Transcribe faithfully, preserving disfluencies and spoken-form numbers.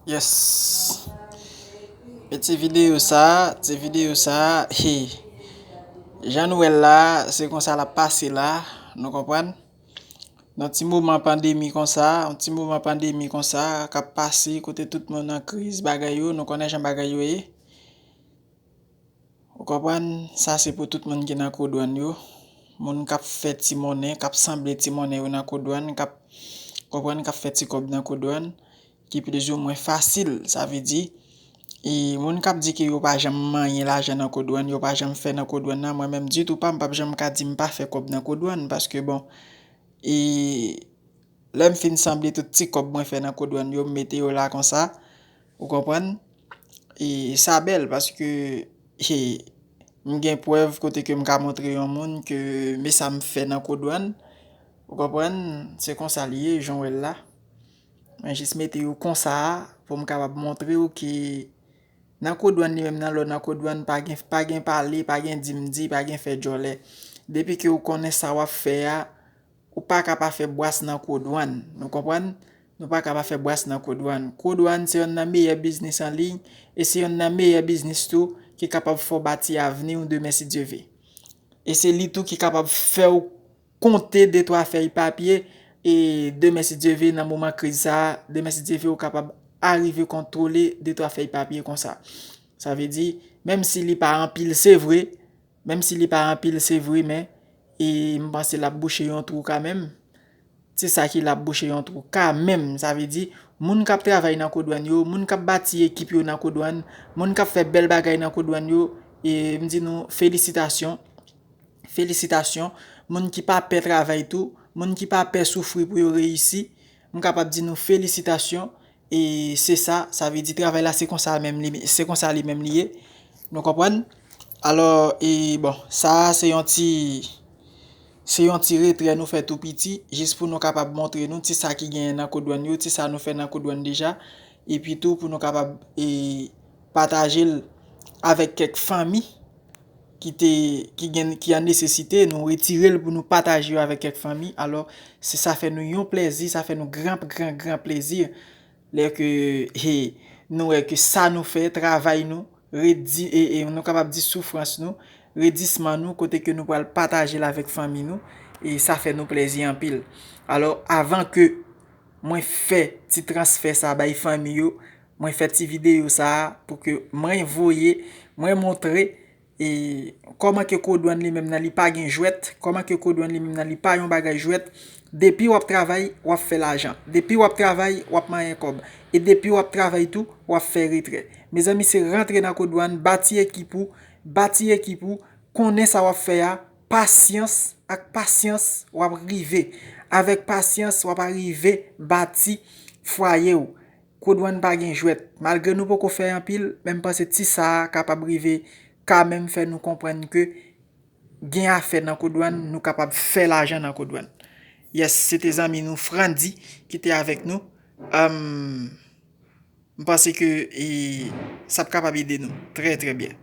Yes. E ti videyo sa, ti videyo sa, he. Jan nou wè l la, se konsa l ap pase la, nou konprann? Nan ti moman pandemi konsa, yon ti moman pandemi konsa k ap pase kote tout moun an kriz bagay yo, nou konnen jan bagay yo ye. Ou konprann? Sa se pou tout moun ki nan kodwàn yo. Moun k ap fè ti monnen, k ap sanble ti monnen yo nan kodwàn, k ap, konprann, k ap fè ti kòb nan kodwàn, ki plizoumwen fasil. Sa vle di, e moun k ap di ke yo pa janm manyen lajan nan kodwàn, yo pa janm fè nan kodwàn nan, mwen menm ditou pa, m p ap janm ka di m pa fè kòb nan kodwàn, paske bon, e lè m fin sanble tout ti kòb mwen fè nan kodwàn yo, m mete yo la konsa, ou konprann? E sa bèl paske, he, m gen prèv kote ke m ka montre yon moun ke men sa m fè nan kodwàn, ou konprann? Se konsa li ye, jan w wè l la. Mwen jis mete yo konsa pou m kapab montre w ke nan kodwàn li menm nan, lè w nan kodwàn, pa gen, pa gen pale, pa gen di m di, pa gen fè djòlè. Depi ke w konnen sa w ap fè a, ou pa ka pa fè bwas nan kodwàn. Nou konprann? Nou pa ka pa fè bwas nan kodwàn. Kodwàn se yonn nan meyè biznis an liy, e se yonn nan meyè biznis tou ki kapab fè w bati avni w demen si Dye ve. E se li tou ki kapab fè w konte de twa fèy papye, e demen si Dye ve, nan moman kriz sa a, demen si Dye ve, ou kapab arive kontwole de twa fèy papye konsa. Sa vle di, menm si li pa anpil, se vre, menm si li pa anpil, se vre, men, e m panse l ap bouche yon twou kanmenm. Se sa ki l ap bouche yon twou kanmenm. Sa vle di, moun k ap travay nan kodwàn yo, moun k ap bati ekip yo nan kodwàn, moun k ap fè bèl bagay nan kodwàn yo, e m di nou felisitasyon. Felisitasyon. Moun ki pa pè travay tou, moun ki pa pè soufri pou yo reyisi, m kapab di nou felisitasyon. E se sa, sa vle di travay la se konsa menm li, se konsa li menm li ye. Nou konprann? Alò, e bon, sa a se yon ti, se yon ti retrè nou fè tou piti, jis pou nou kapab montre nou ti sa ki genyen nan kodwàn yo, ti sa nou fè nan kodwàn deja, epi tou pou nou kapab, e, pataje l avèk kèk fanmi ki te, ki gen, ki an nesesite, nou retire l pou nou pataje yo avèk kèk fanmi. Alò, se sa fè nou yon plèzi, sa fè nou gran, gran, gran plezi. Lè ke, he, nou wè ke sa nou fè, travay nou, redi-, e, e nou kapab di soufrans nou, redisman nou, kote ke nou pral pataje l avèk fanmi nou, e sa fè nou plèzi anpil. Alò, avan ke mwen fè ti transfè sa bay fanmi yo, mwen fè ti videyo sa a pou ke mwen voye, mwen montre, e kòman ke kodwàn li menm nan li pa gen jwèt, kòman ke kodwàn li menm nan li pa yon bagay jwèt. Depi w ap travay, w ap fè lajan. Depi w ap travay, w ap manyen kòb. E depi w ap travay tou, w ap fè retrè. Mezanmi, se rantre nan kodwàn, bati ekip ou, bati ekip ou, konnen sa w ap fè a, pasyans, ak pasyans, w ap rive. Avèk pasyans, w ap arive bati fwaye w. Kodwàn pa gen jwèt. Malgre nou poko fè anpil, men m panse ti sa a kapab rive kanmenm fè nou konprann ke gen afè nan kodwàn, nou kapab fè lajan nan kodwàn. Yes, se te zanmi nou Frandy ki te avèk nou. Ahn, m panse ke, e, sa ap kapab ede nou trè, trè byen.